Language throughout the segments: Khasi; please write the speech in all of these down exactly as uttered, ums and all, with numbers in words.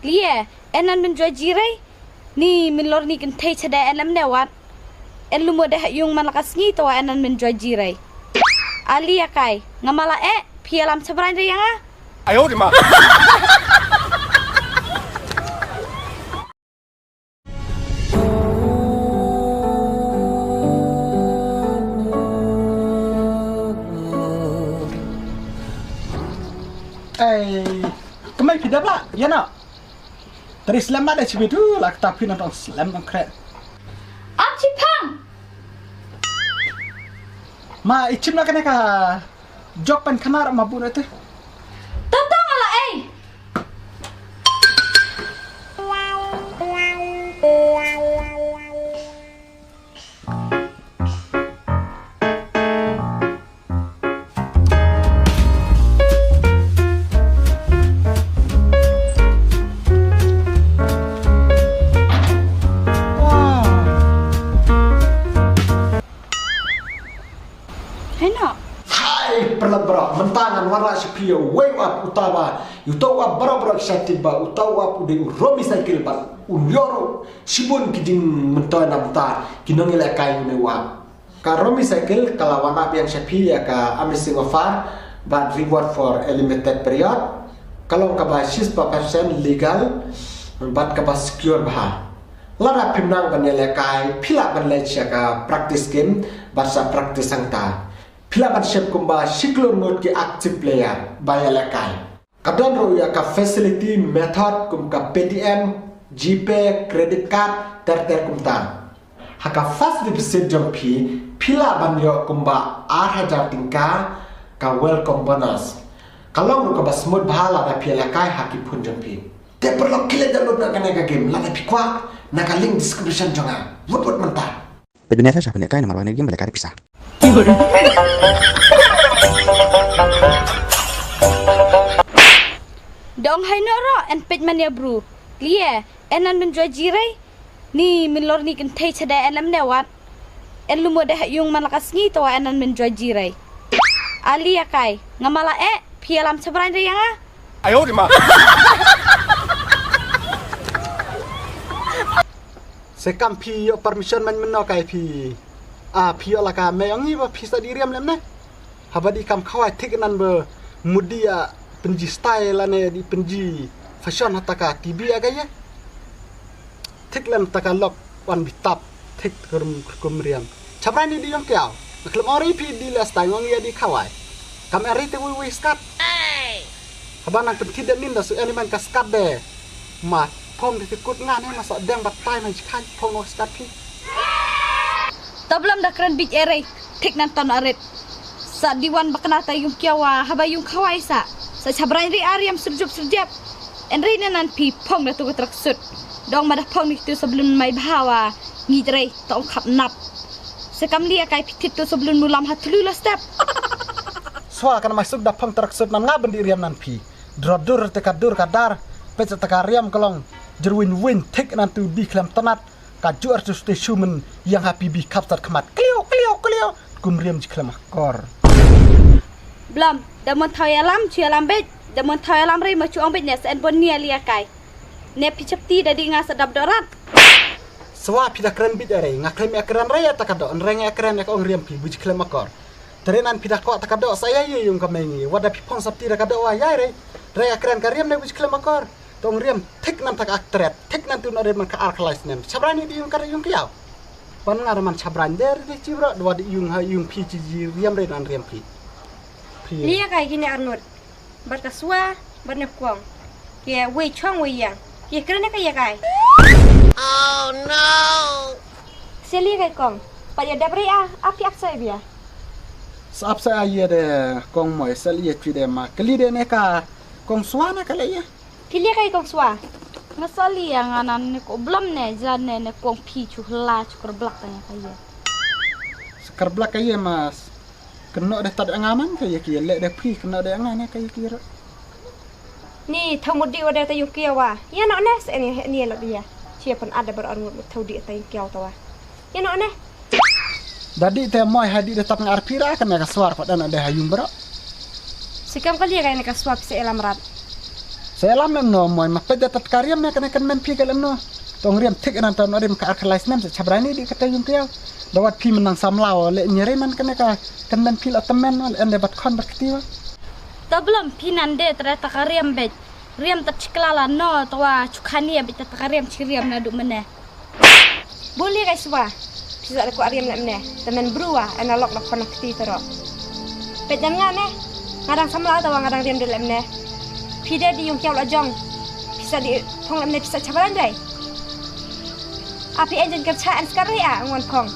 Lie, en nan men joi jirei. Ni min lor ni kin thei chada en lam ne wat. En lumo de ha yung man la ka sngi to en nan men joi jirei. Ali ya kai, nga mala e, phi alam chabrain re ya nga. Ayo di ma. Ei, kemai phi da ba, ya na. Tari slem ma da chibi tu, la kata phi na tong slem tong kre. Ap chi phang. Ma, ichim na kane ka jok pen khanar ma bu na te. Tong tong ala ei. Hei no. Hai, perlap bra, mentang an wara si pia, wei wap utawa, utawa bra bra excited ba, utawa ude u Romi cycle ba, un yoro, sibun ki jing mentoi namta, ki nong ila kai une wap. Ka Romi cycle ka la wan ap ïa sha phi ïa ka amazing offer bad reward for a limited period. Ka long kaba shispah percent legal bad kaba secure bha. Lada phim nang ban ïalehkai, phi lah ban leit sha ka practice game bad sa practice hangta. Phi lah ban shim kumba shi klur ngut ki active player ba ïalehkai. Ka don ruh ïa ka facility method kum ka Paytm, GPay, credit card, ter ter kumta. Ha ka first deposit jong phi, phi lah ban ïoh kumba ar hajar tyngka ka welcome bonus. Ka long ruh kaba smooth bha lada phi ïalehkai ha ki phone jong phi. Te paralok, khie leit download noh kane ka game lada phi kwah na ka link description jong nga. Mut mut mynta. Peit bniah sha pynïaid kai namar ba kane ka game ba lehkai da pisa. Dong hai noh ro en peit man ïa bru. Lie, en nan men joi jirei. Ni min lor ni kin thei chada en lam ne wat. En lumo de ha yung man la ka sngi to en nan men joi jirei. Ali ya kai, nga mala e, phi alam chabrain re ya nga. Ayo di ma. Se kam phi ïoh permission man mynno kai phi. A phi ïoh la ka me ong i ba phi sa di riam lem ne. Haba di kam khawai thik nan ba mut di ïa pynji style lane di pynji fashion ha ta ka T V ïa ka ye. Thik lem ta ka lok wan bi tap thik kum kum riam. Chabrain ni di ong kiaw. Nga khlem ong ri phi di la style ong ïa di khawai. Kam ri te wui wui skat. Haba nang pynthit da nin da su element ka skat de. Ma phong de kut ngan he ma sa deng ba tai man chi khan phong no skat phi. Tablam da kren bit erei, thik nan ton arit. Sa diwan bakna ta yung kiawa haba yung khawai sa. Sa chabrain ri ariam surjup surjep. En ri nan phi phong da tu ka tracksuit. Dong ma da phong ni tu sablun mai bhawa. Ngi rei ta ong khap nap. Se kam lia kai phi thit tu sablun mulam ha thlu la step. Swa kan mai suk da phong tracksuit nan nga bendi riam nan phi. Dro dur te ka dur ka dar. Pet sa ta ka riam ka long. Jer win win thik nan tu di khlem tanat. Ka juar tu stu shu men yang happy bi khap sat khmat. Kliu, kliu, kliu. Kum riam ji khlem akor. Blam, da mon thaw ïalam, chu ïalam bej. Da mon thaw ïalam rei ma chu ong bej ne sa en bon ni ali akai. Ne phi chapti da di nga sa dap dorat. Swa phi da kren bej arei, nga khlem ïa kren rei ïa ta ka do, en rei nga ïa kren ïa ka ong riam phi, bu ji khlem akor. Te rei nan phi da kwah ta ka do, sa ïa ïa yung ka mei ngi. Wat da phi phong sapti da ka do wa ïa rei. Rei ïa kren ka riam ne bu ji khlem akor. Tong riam thik nan thak ak tret, thik nan tu na riam man ka ar khalai snem. Chabran ni di yung ka riam yung kiaw. Pan nga man chabran der di chi bro, dwa di yung ha yung phi chi ji riam re nan riam phi. Phi. Lia kai kini arnut. Bat ka swa, bat ne kong. Ke wei chong wei yang. Ke kren ka ya kai. Oh no. Seli kai kong. Pat ya dap re a, api ap sai bia. Sa ap sai a ye de kong moi, seli ye chi de ma. Keli de ne ka kong swa na ka le ye. Phi lia kai kong swa. Nga sa lia nga nan ne ko blam ne ja ne ne kong phi chu hla chu kar blak ta ïa ka ye. Kar blak ka ye ma. Kno de tad nga man ka ye ki le de phi kno de nga ne ka ye ki ro. Ni thaw mut di wa de ta yung kia wa. Ya no ne se ni ni la dia. Chi pan ada bar arngut mut thaw di ta yung kia ta wa. Ya no ne. Dadi te moi hadi de tap ngar pira kan ka swar pat ana de hayung bro. Sikam kali ka ne ka swap se elam rat. Sa ïalam lem no Moi, ma peit da tat ka riam ne kane kan men phi ka lem no. Tong riam thik nan tong riam ka ar ka lai snem sa chabrai ni di kata yung kiaw. Da wat phi menang samla o le nyere nan kane ka kan men phi la temen o le ende bat khon bat kti wa. Ta blom phi nan de tra ta ka riam bet. Riam ta chikla la no ta wa chukhani bet ta ka riam chi riam na du mene. Buli kai swa. Pisa da ku ariam lemne. Temen brua analog da khona kti tero. Pet jan nga ne. Ngadang samla ta wa ngadang riam de lemne. Phi de di yung kiaw la jong. Pisa di phong lemne pisa chabaran dai. Api enjen kercha en skar ri a ngwan phong.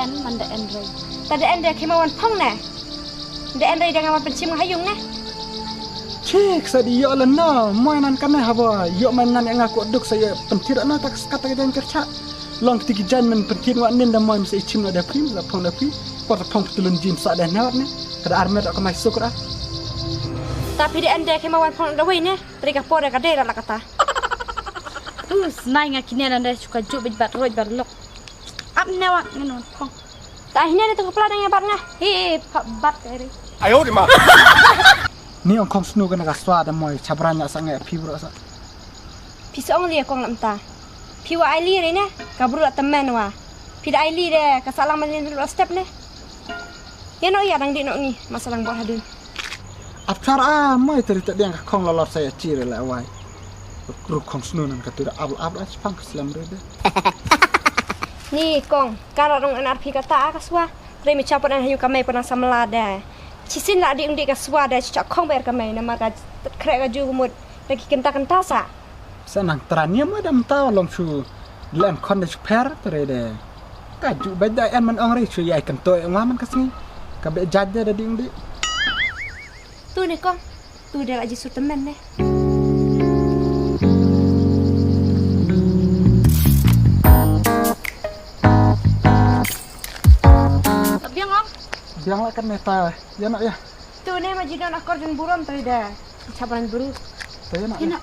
En man da en rei. Ta da en de kima wan phong ne. Da en rei da nga wan penchim nga hayung ne. Chik sa di yo la no Moi nan kane haba yo man nan nga ko duk sa yo pentir na tak skat tak jan kercha. Long tiki jan men pentir wa nin da Moi sa ichim na da prim la phong da prim. Ko ta phong tulun jim sa da na ne. Kada armet ka mai sukra. Tapi da en de kima wan phong da wei ne. Tri ka por ka dei ra la kata. Tu snai nga kine nan da chuka ju bit bat roj bat lok. Ap ne wa ngan phong. Ta hine ne tu kepala dang ya bat nga. He pha bat ka ri. Ayo di ma. Ni ong khong snu kana ka swa da Moi chabran la sa ngai phi bro sa. Phi sa ong li kong lam ta. Phi wa ai li re ne ka bru la temen wa. Phi da ai li de ka sa lang man ni lu step ne. Ya no ya dang di no ni masa lang bot hadun. Ap char a Moi tari ta diang ka khong la lor sa ya chi re la wai. Ru khong snu nan ka tu da ab ab da chipang ka slem re de. Ni kong, kara rong anar phi kata a ka swa. Tre mi cha pon an hayu ka mai pon an samla de. Chi sin la di ung di ka swa de chi cha khong ber ka mai namar ka kre ka ju mut. Re ki kenta kenta sa. Sa nang tran nia ma dam ta long chu lem khon de chu pher tre de. Ka ju ba da en man ong re chu yai kan to ngwa man ka sngi. Ka be jaj de da di ung di. Tu ne kong. Tu de la ji su temen ne. Biang ong. Biang la kan ne ta. Ya nak ya. Tu ne ma ji don akor jun burom tu de. Chabaran buru. Tu ya nak. Ya nak.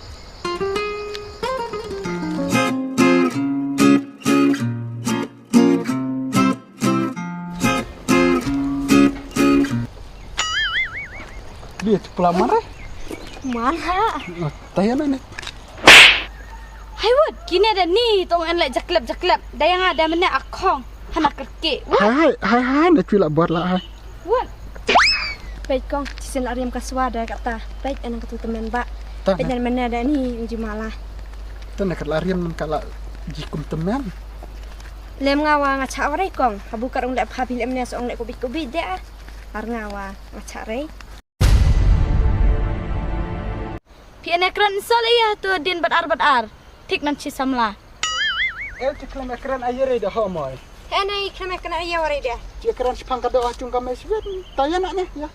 Dia tu pelamar eh. Mana? Tayana ni. Hai wut, kine da ni tong en lek jaklep jaklep. Da yang ada mene akhong hana kerke. Hai hai hai hai na cui la bot la hai. Wut. Peit kong, chisin la riam ka swa da kata. Peit enang katu temen ba. Peit enang mene da ni uji mala. Tana kat la riam ka la jikum temen. Lem nga wa nga cha warai kong. Habu kar ong lek pha bi lem ne so ong lek kubit kubit de ah. Ar nga wa nga cha rei. Pi ene kren sol iya tu din bat ar bat ar. Tik nan chi samla. El ti kren kren ayo rei de ho moi. Ene kren kren ayo rei de. Ti kren chipang ka do chung ka mai sibet. Tayana ne ya.